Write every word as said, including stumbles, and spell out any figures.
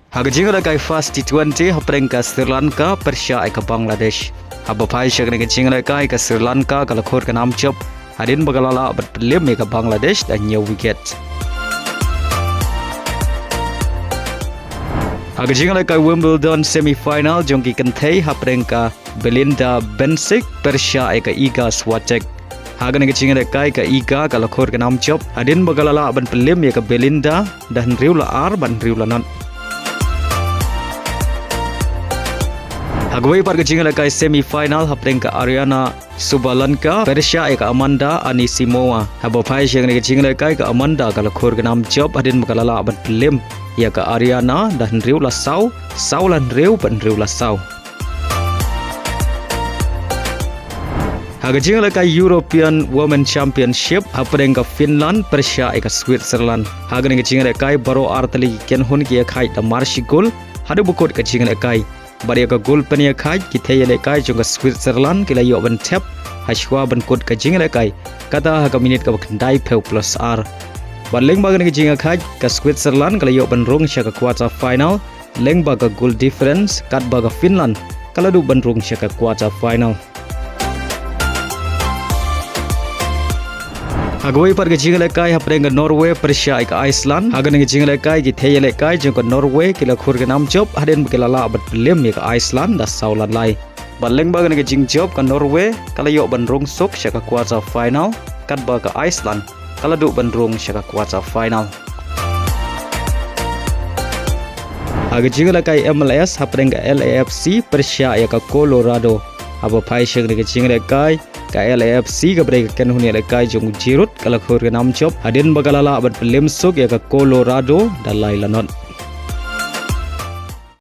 Ha ka jingïalehkai first T twenty hapdeng ka Sri Lanka pyrshah ïa ka Bangladesh. Haba phai sha kane ka jingïalehkai ka Sri Lanka ka la khur ka nam jop hadien ba ka la lah ban pynliem ïa ka Bangladesh da hynñiew wicket. Ha ka jingïalehkai Wimbledon semi final jong ki kynthei hapdeng ka Belinda Bencic pyrshah ïa ka Iga Swiatek. Ha kane ka jingïalehkai ka Iga ka la khur ka nam jop hadien ba ka la lah ban pynliem ïa ka Belinda da hynriew la ar bad hynriew la not. Ha kawei pat ka jingïalehkai semi final hapdeng ka Aryna Sabalenka pyrshah ïa ka Amanda Anisimova. Haba phai sha kane ka jingïalehkai ka Amanda ka la khur ka nam jop hadien ba ka la lah ban pynliem ïa ka Aryna da hynriew la saw, saw la hynriew bad hynriew la saw. Ha ka jingïalehkai European Women Championship hapdeng ka Finland pyrshah ïa ka Switzerland. Ha kane ka jingïalehkai baroh artylli ki kynhun ki ïakhaid da mar shi gol haduh ba kut ka jingïalehkai. Bad ïa ka gol pynïakhaid ki thei ïalehkai jong ka Switzerland ki la ïoh ban thep hashwa ban kut ka jingïalehkai, kata ha ka minit kaba khyndaiphew plus ar. Bad lyngba kane ka jingïakhaid ka Switzerland ka la ïoh ban rung sha ka quarter final lyngba ka goal difference, katba ka Finland ka la duh ban rung sha ka quarter final. Ha kawei pat ka jingïalehkai hapdeng ka Norway pyrshah ïa ka Iceland. Ha kane ka jingïalehkai ki thei ïalehkai jong ka Norway ki la khur ka nam jop hadien ba ki la lah ban pynliem ïa ka Iceland da saw la lai. Bad lyngba kane ka jingjop ka Norway ka la ïoh ban rung suk sha ka quarter final, katba ka Iceland ka la duh ban rung sha ka quarter final. Ha ka jingïalehkai M L S hapdeng ka L A F C pyrshah ïa ka Colorado. Haba phai sha kane ka jingïalehkai ka L A F C kaba dei ka kynhun ïalehkai jong u Giroud ka la khur ka nam jop hadien ba ka la lah ban pynliem suk ïa ka Colorado da lai la not.